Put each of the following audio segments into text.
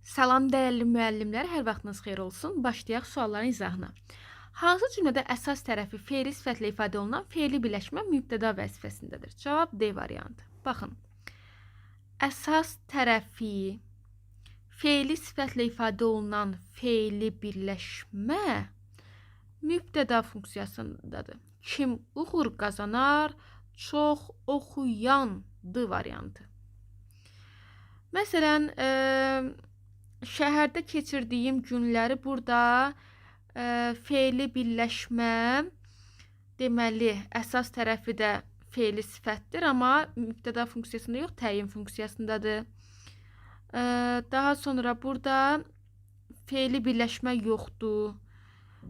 Salam dəyərli müəllimlər, hər vaxtınız xeyir olsun. Başlayaq sualların izahına. Hansı cümlədə əsas tərəfi fe'li sifətlə ifadə olunan fe'li birləşmə mübtəda vəzifəsindədir? Cavab D variantı. Baxın. Əsas tərəfi fe'li sifətlə ifadə olunan fe'li birləşmə mübtəda funksiyasındadır. Kim uğur qazanar? Çox oxuyan D variantı. Məsələn, şəhərdə keçirdiyim günləri burada fe'li birləşmə deməli əsas tərəfi də fe'li sifətdir, amma mübtəda funksiyasında yox, təyin funksiyasındadır. Daha sonra burada fe'li birləşmə yoxdur.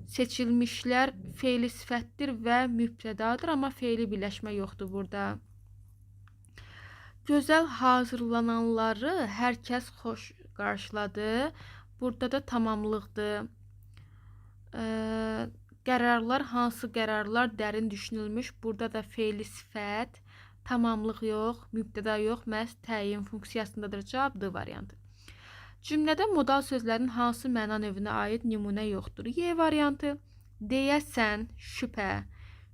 Seçilmişlər fe'li sifətdir və mübtədadır, amma fe'li birləşmə yoxdur burada. Gözəl hazırlananları hər kəs xoş qarşıladı. Burada da tamamlıqdır. Qərarlar, hansı qərarlar dərin düşünülmüş. Burada da fe'li sifət, tamamlıq yox, mübtəda yox, məhz təyin funksiyasındadır. Cavab D variantı. Cümlədə modal sözlərin hansı məna növünə aid nümunə yoxdur? Y variantı. Deyəsən, şübhə,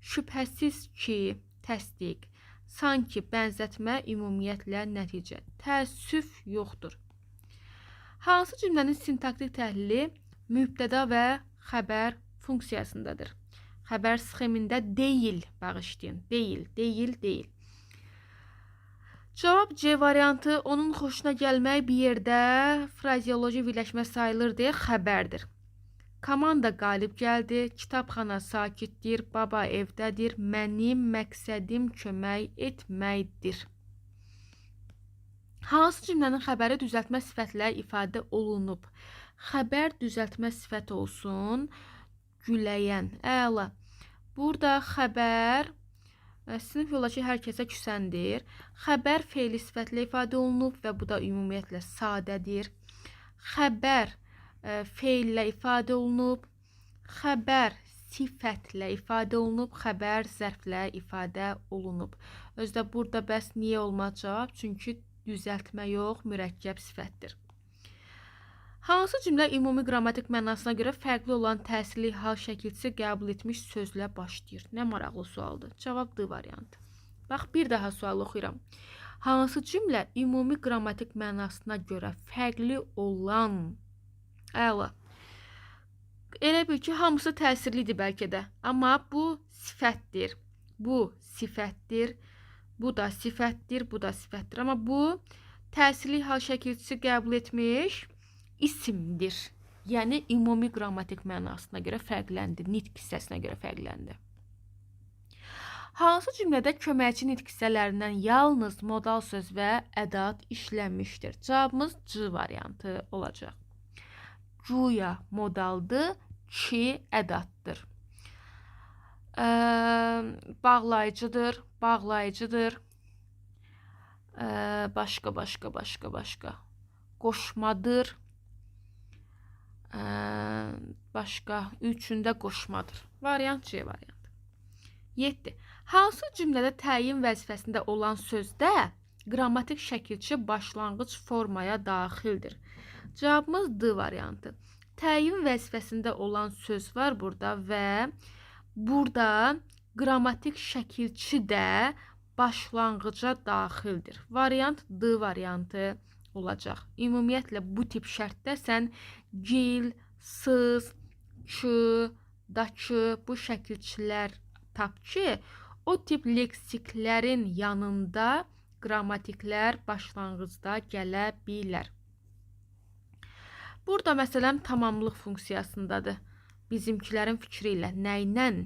şübhəsiz ki, təsdiq, sanki, bənzətmə, ümumiyyətlə, nəticə. Təəssüf yoxdur. Hansı cümlənin sintaktik təhlili mübtəda və xəbər funksiyasındadır? Xəbər sxemində deyil, bağışlayın. Deyil, deyil, deyil. Cavab C variantı. Onun xoşuna gəlmək bir yerdə frazeoloji birləşmə sayılır deyə xəbərdir. Komanda qalib gəldi, kitabxana sakitdir, baba evdədir, mənim məqsədim kömək etməkdir. Hansı cümlənin xəbəri düzəltmə sifətlə ifadə olunub? Xəbər düzəltmə sifəti olsun, güləyən. Əla. Burada xəbər sinif yoldaşı hər kəsə küsəndir. Xəbər fe'li sifətlə ifadə olunub və bu da ümumiyyətlə sadədir. Xəbər feillə ifadə olunub. Xəbər sifətlə ifadə olunub, xəbər zərflə ifadə olunub. Özdə burada bəs niyə olmaz cavab? Çünki düzəltmə yox, mürəkkəb sifətdir. Hansı cümlə ümumi qrammatik mənasına görə fərqli olan təsirli hal şəkilçisi qəbul etmiş sözlə başlayır? Nə maraqlı sualdır. Cavab D variantı. Bax, bir daha sualı oxuyuram. Hansı cümlə ümumi qrammatik mənasına görə fərqli olan? Əla. Elə bil ki, hamısı təsirlidir bəlkə də. Amma bu sifətdir. Bu sifətdir. Bu da sifətdir, bu da sifətdir. Amma bu təsirli hal şəkilçisi qəbul etmiş isimdir. Yəni ümumi qrammatik mənasına görə fərqləndi, nitq hissəsinə görə fərqləndi. Hansı cümlədə köməkçi nitq hissələrindən yalnız modal söz və ədat işlənmişdir? Cavabımız C variantı olacaq. Güya modaldır, ki ədatdır. Bağlayıcıdır, bağlayıcıdır. Başqa, başqa, başqa, başqa. Qoşmadır. Başqa üçündə qoşmadır. Variant C variantı. 7. Hansı cümlədə təyin vəzifəsində olan sözdə qrammatik şəkilçi başlanğıc formaya daxildir? Cavabımız D variantı. Təyin vəzifəsində olan söz var burada və burada qrammatik şəkilçi də başlanğıca daxildir. Variant D variantı olacaq. Ümumiyyətlə bu tip şərtdə sən gil, sız, kü, dakı bu şəkilçilər tap ki, o tip leksiklərin yanında qrammatiklər başlanğıcda gələ bilər. Burada məsələn tamamlıq funksiyasındadır. Bizimkilərin fikri ilə nəylə?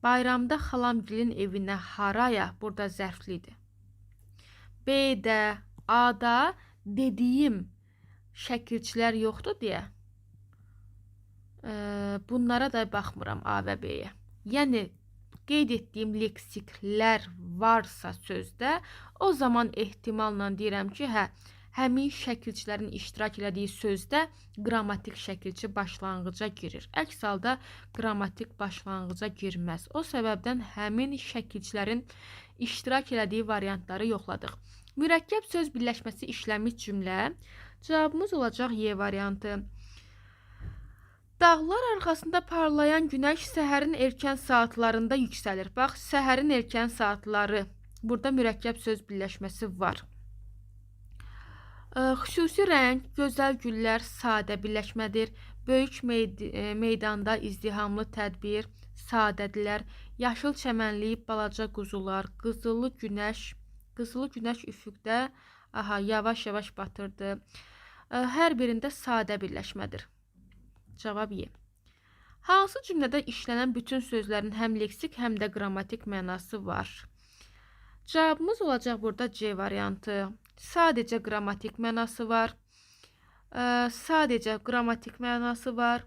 Bayramda xalamgilin evinə haraya? Burada zərflidir. B-də, A-da dediyim şəkilçilər yoxdur deyə bunlara da baxmıram A və B-yə. Yəni qeyd etdiyim leksiklər varsa sözdə, o zaman ehtimalla deyirəm ki, hə, həmin şəkilçilərin iştirak elədiyi sözdə qrammatik şəkilçi başlanğıca girir. Əks halda qrammatik başlanğıca girməz. O səbəbdən həmin şəkilçilərin iştirak elədiyi variantları yoxladıq. Mürəkkəb söz birləşməsi işləmiş cümlə. Cavabımız olacaq Y variantı. Dağlar arxasında parlayan günəş səhərin erkən saatlarında yüksəlir. Bax, səhərin erkən saatları. Burada mürəkkəb söz birləşməsi var. Xüsusi rəng, gözəl güllər sadə birləşmədir. Böyük meydanda izdihamlı tədbir, sadədirlər. Yaşıl çəmənlik, balaca quzular, qızılı günəş, qızılı günəş üfüqdə yavaş-yavaş batırdı. Hər birində sadə birləşmədir. Cavab Y. Hansı cümlədə işlənən bütün sözlərin həm leksik, həm də qrammatik mənası var? Cavabımız olacaq burada C variantı. Sadəcə qrammatik mənası var. Sadəcə qrammatik mənası var.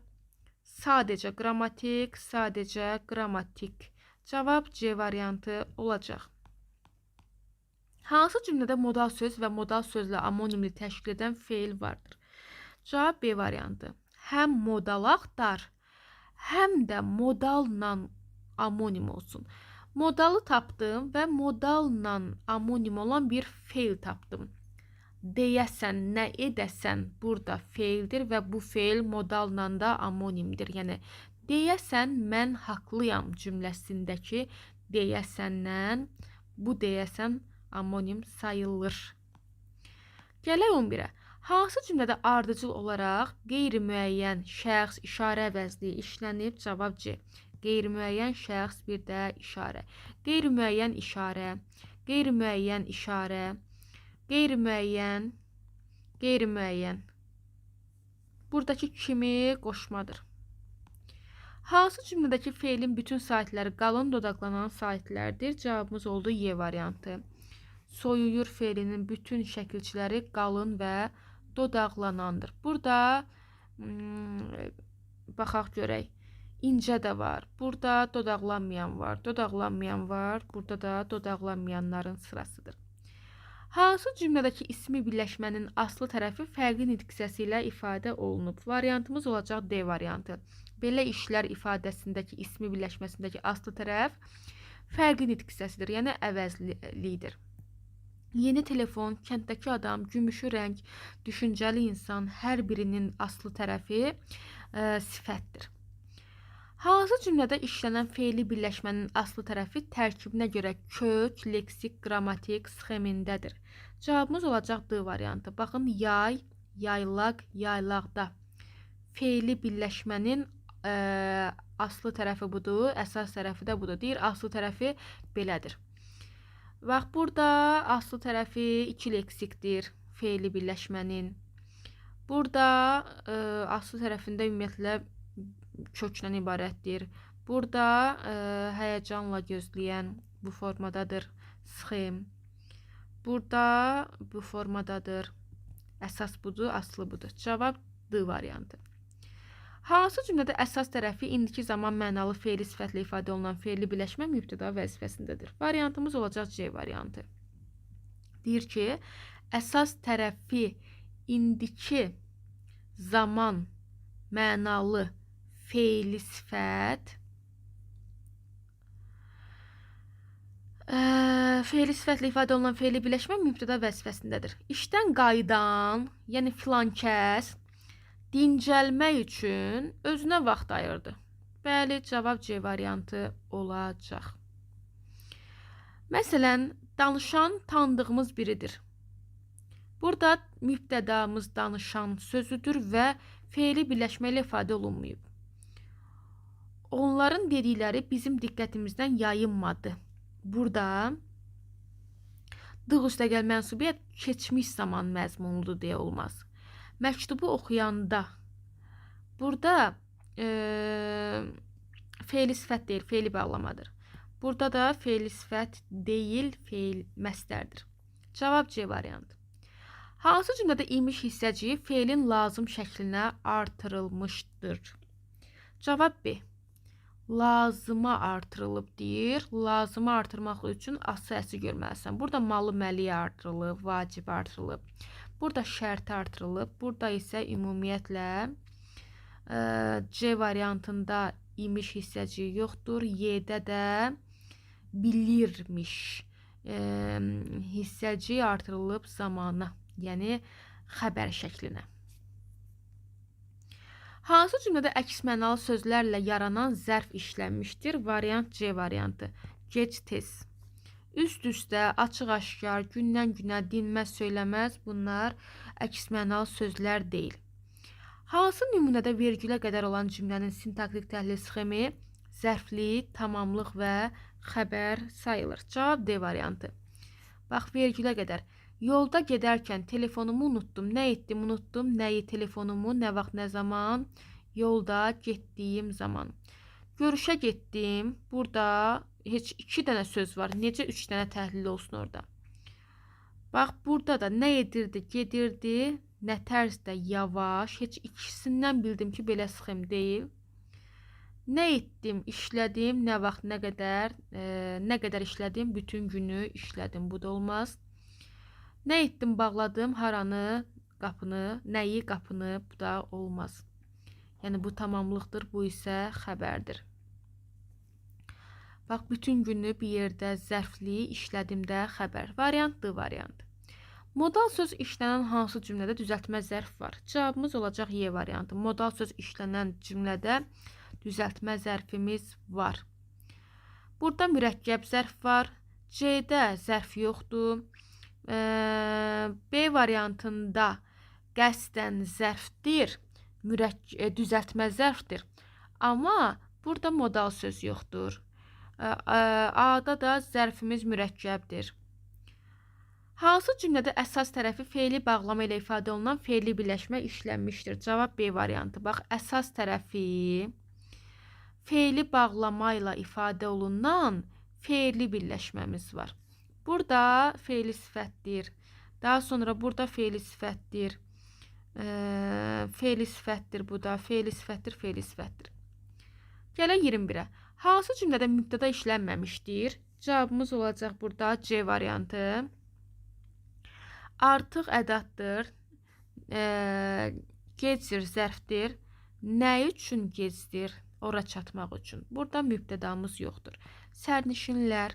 Sadəcə qrammatik, sadəcə qrammatik. Cavab C variantı olacaq. Hansı cümlədə modal söz və modal sözlə amonimli təşkil edən feil vardır? Cavab B variantı. Həm modal axtar, həm də modalla amonim olsun. Modalı tapdım və modalla amonim olan bir feil tapdım. Deyəsən, nə edəsən burada feildir və bu feil modalla da amonimdir. Yəni, deyəsən, mən haqlıyam cümləsindəki deyəsəndən bu deyəsən amonim sayılır. Gələk 11-ə. Hansı cümlədə ardıcıl olaraq qeyri-müəyyən şəxs işarə əvəzliyi işlənib? Cavab C. Qeyri-müəyyən şəxs bir də işarə. Qeyri-müəyyən işarə, qeyri-müəyyən işarə, qeyri-müəyyən, qeyri-müəyyən. Buradakı kimi qoşmadır. Hansı cümlədəki feilin bütün saitləri qalın dodaqlanan saitlərdir? Cavabımız oldu Y variantı. Soyuyur feilinin bütün şəkilçiləri qalın və dodaqlanandır. Burada baxaq görək. İncə də var. Burada dodaqlanmayan var. Dodaqlanmayan var. Burada da dodaqlanmayanların sırasıdır. Hansı cümlədəki ismi birləşmənin aslı tərəfi fərqli nitq hissəsi ilə ifadə olunub? Variantımız olacaq D variantı. Belə işlər ifadəsindəki ismi birləşməsindəki aslı tərəf fərqli nitq hissəsidir, yəni əvəzlidir. Yeni telefon, kənddəki adam, gümüşü rəng, düşüncəli insan hər birinin aslı tərəfi sifətdir. Hansı cümlədə işlənən feili birləşmənin aslı tərəfi tərkibinə görə kök, leksik, qrammatik sxemindədir? Cavabımız olacaq D variantı. Baxın, yay, yaylaq, yaylaqda. Feili birləşmənin aslı tərəfi budur, əsas tərəfi də budur. Deyir, aslı tərəfi belədir. Bax, burada aslı tərəfi iki leksikdir feili birləşmənin. Burada aslı tərəfində ümumiyyətlə kökdən ibarətdir. Burada həyəcanla gözləyən bu formadadır sxem. Burada bu formadadır. Əsas budur, aslı budur. Cavab D variantı. Hansı cümlədə əsas tərəfi indiki zaman mənalı feili sifətlə ifadə olunan feili birləşmə mübtəda vəzifəsindədir? Variantımız olacaq C variantı. Deyir ki, əsas tərəfi indiki zaman mənalı feili sifət feili sifətlə ifadə olunan feili birləşmə mübtəda vəzifəsindədir. İşdən qayıdan, yəni filan kəs dincəlmək üçün özünə vaxt ayırdı. Bəli, cavab C variantı olacaq. Məsələn, danışan tanıdığımız biridir. Burada mübtədamız danışan sözüdür və feili birləşmə ilə ifadə olunmayıb. Onların dedikləri bizim diqqətimizdən yayınmadı. Burada dığ üstəgəl mənsubiyyət keçmiş zaman məzmunludur deyə olmaz. Məktubu oxuyanda burada feili sifət deyil, feili bağlamadır. Burada da feili sifət deyil, feil məstərdir. Cavab C variantı. Hansı cümlədə imiş hissəciyi feilin lazım şəklinə artırılmışdır? Cavab B. Lazıma artırılıb deyir. Lazıma artırmaq üçün ası əsi görməlisən. Burada malı məliyə artırılıb, vacib artırılıb. Burada şərti artırılıb. Burada isə ümumiyyətlə C variantında imiş hissəciyi yoxdur. Y-də də bilirmiş. hissəcik artırılıb zamana, yəni xəbər şəklinə. Hansı cümlədə əks mənalı sözlərlə yaranan zərf işlənmişdir? Variant C variantı. Gec, tez. Üst-üstə, açıq-aşkar, gündən günə, dinməz, söyləməz, bunlar əks mənalı sözlər deyil. Hansı nümunədə vergülə qədər olan cümlənin sintaktik təhlil sxemi zərfli, tamamlıq və xəbər sayılır? Cavab D variantı. Bax, vergülə qədər. Yolda gedərkən telefonumu unutdum. Nə etdim, unutdum. Nəyi, telefonumu, nə vaxt, nə zaman? Yolda getdiyim zaman. Görüşə getdim. Burada heç 2 dənə söz var. Necə 3 dənə təhlil olsun orada? Bax, burada da nə edirdi, gedirdi. Nə tərzdə, yavaş. Heç ikisindən bildim ki, belə sxem deyil. Nə etdim, işlədim, nə vaxt, nə qədər, nə qədər işlədim, bütün günü işlədim. Bu da olmaz. Nə etdim, bağladım, haranı, qapını, nəyi, qapını, bu da olmaz. Yəni, bu tamamlıqdır, bu isə xəbərdir. Bax, bütün günü bir yerdə zərfli, işlədim də xəbər. Variant D variantı. Modal söz işlənən hansı cümlədə düzəltmə zərf var? Cavabımız olacaq Y variantı. Modal söz işlənən cümlədə düzəltmə zərfimiz var. Burada mürəkkəb zərf var. C-də zərf yoxdur. B variantında qəsdən zərfdir, düzəltmə zərfdir. Amma burada modal söz yoxdur. A-da da zərfimiz mürəkkəbdir. Hansı cümlədə əsas tərəfi feili bağlama ilə ifadə olunan feili birləşmə işlənmişdir? Cavab B variantı. Bax, əsas tərəfi feili bağlama ilə ifadə olunan feili birləşməmiz var. Burada feili sifətdir. Daha sonra burada feili sifətdir. Feili sifətdir bu da. Feili sifətdir, feili sifətdir. Gələk 21-ə. Hansı cümlədə mübtəda işlənməmişdir? Cavabımız olacaq burada C variantı. Artıq ədaddır. Gecdir, zərfdir. Nə üçün gecdir? Ora çatmaq üçün. Burada mübtədamız yoxdur. Sərnişinlər,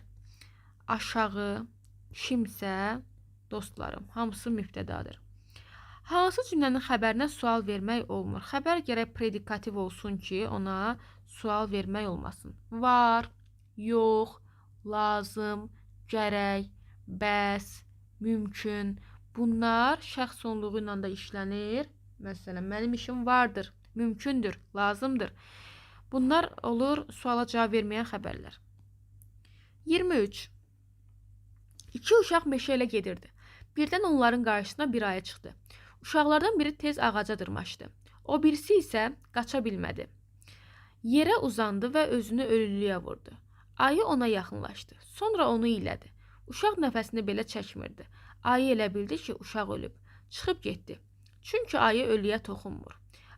aşağı, kimsə, dostlarım. Hamısı mübtədadır. Hansı cümlənin xəbərinə sual vermək olmur? Xəbər gərək predikativ olsun ki, ona sual vermək olmasın. Var, yox, lazım, gərək, bəs, mümkün. Bunlar şəxs onluğu ilə də işlənir. Məsələn, mənim işim vardır, mümkündür, lazımdır. Bunlar olur suala cavab verməyən xəbərlər. 23. İki uşaq meşə ilə gedirdi. Birdən onların qarşısına bir ayı çıxdı. Uşaqlardan biri tez ağaca dırmaşdı. O birisi isə qaça bilmədi. Yerə uzandı və özünü ölülüyə vurdu. Ayı ona yaxınlaşdı. Sonra onu ilədi. Uşaq nəfəsini belə çəkmirdi. Ayı elə bildi ki, uşaq ölüb. Çıxıb getdi. Çünki ayı ölüyə toxunmur.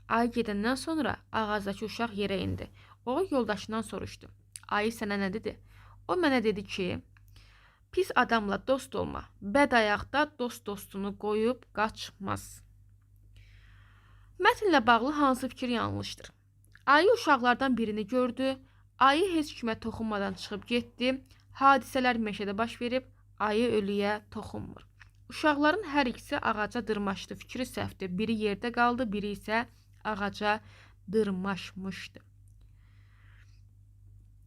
Ayı gedəndən sonra ağacdakı uşaq yerə indi. O yoldaşından soruşdu. Ayı sənə nə dedi? O mənə dedi ki, pis adamla dost olma. Bəd ayaqda dost dostunu qoyub qaçmaz. Mətnlə bağlı hansı fikir yanlışdır? Ayı uşaqlardan birini gördü. Ayı heç kimə toxunmadan çıxıb getdi. Hadisələr meşədə baş verib. Ayı ölüyə toxunmur. Uşaqların hər ikisi ağaca dırmaşdı. Fikri səhvdir. Biri yerdə qaldı, biri isə ağaca dırmaşmışdı.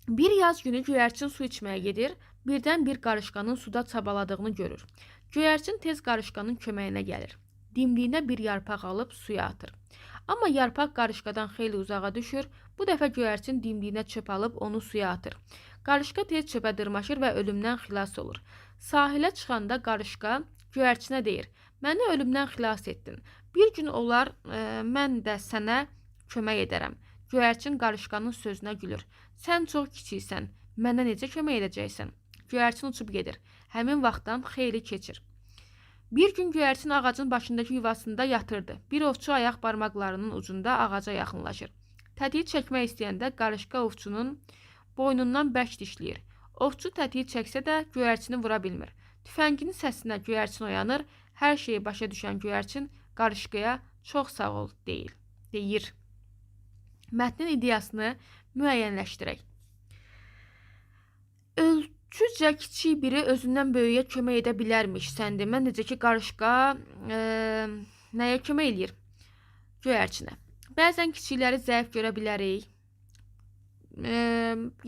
Bir yaz günü göyərçin su içməyə gedir. Birdən bir qarışqanın suda çabaladığını görür. Göyərçin tez qarışqanın köməyinə gəlir. Dimdiyinə bir yarpaq alıb suya atır. Amma yarpaq qarışqadan xeyli uzağa düşür. Bu dəfə göyərçin dimdiyinə çöp alıb onu suya atır. Qarışqa tez çöpə dırmaşır və ölümdən xilas olur. Sahilə çıxanda qarışqa göyərçinə deyir: "Məni ölümdən xilas etdin. Bir gün olar, mən də sənə kömək edərəm." Göyərçin qarışqanın sözünə gülür. "Sən çox kiçiksən, mənə necə kömək edəcəksən?" Göyərçin uçub gedir. Həmin vaxtdan xeyli keçir. Bir gün göyərçin ağacın başındakı yuvasında yatırdı. Bir ovçu ayaq barmaqlarının ucunda ağaca yaxınlaşır. Tətiyi çəkmək istəyəndə qarışqa ovçunun boynundan bərk dişləyir. Ovçu tətiyi çəksə də göyərçini vura bilmir. Tüfənginin səsinə göyərçin oyanır. Hər şeyi başa düşən göyərçin qarışqaya çox sağ ol deyir. Mətnin ideyasını müəyyənləşdirək. Cücə kiçik biri özündən böyüyə kömək edə bilərmiş. Sən demə, necə ki qarışqa nəyə kömək eləyir? Göyərçinə. Bəzən kiçikləri zəif görə bilərik.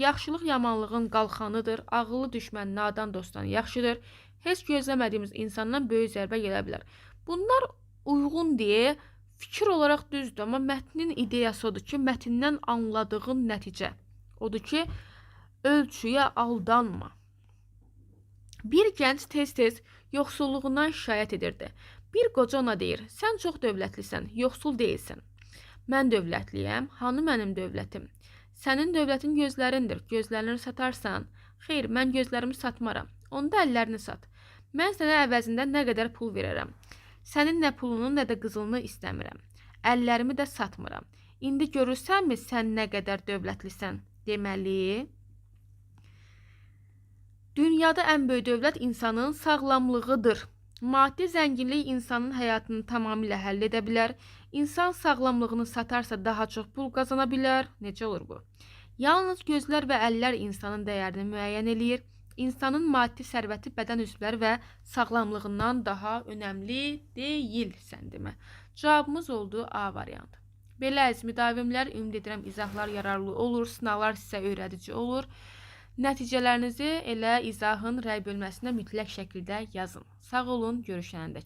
Yaxşılıq yamanlığın qalxanıdır. Ağıllı düşmən nadan dostdan yaxşıdır. Heç gözləmədiyimiz insandan böyük zərbə gələ bilər. Bunlar uyğun deyə fikir olaraq düzdür, amma mətnin ideyası odur ki, mətndən anladığın nəticə odur ki, ölçüyə aldanma. Bir gənc tez-tez yoxsulluğundan şikayət edirdi. Bir qoca ona deyir: "Sən çox dövlətlisən, yoxsul deyilsən." "Mən dövlətliyəm? Hanı mənim dövlətim?" "Sənin dövlətin gözlərindir. Gözlərini satarsan?" "Xeyr, mən gözlərimi satmaram." "Onda əllərini sat. Mən sənə əvəzində nə qədər pul verərəm." "Sənin nə pulunu, nə də qızılını istəmirəm. Əllərimi də satmıram." "İndi görürsənmi sən nə qədər dövlətlisən?" Deməli, dünyada ən böyük dövlət insanın sağlamlığıdır. Maddi zənginlik insanın həyatını tamamilə həll edə bilər. İnsan sağlamlığını satarsa daha çox pul qazana bilər. Necə olur bu? Yalnız gözlər və əllər insanın dəyərini müəyyən eləyir. İnsanın maddi sərvəti bədən üzvləri və sağlamlığından daha önəmli deyil, sən demə. Cavabımız oldu A variantı. Belə əziz müdavimlər, ümid edirəm izahlar yararlı olur, sınaqlar sizə öyrədici olur. Nəticələrinizi elə izahın rəy bölməsinə mütləq şəkildə yazın. Sağ olun, görüşənədək.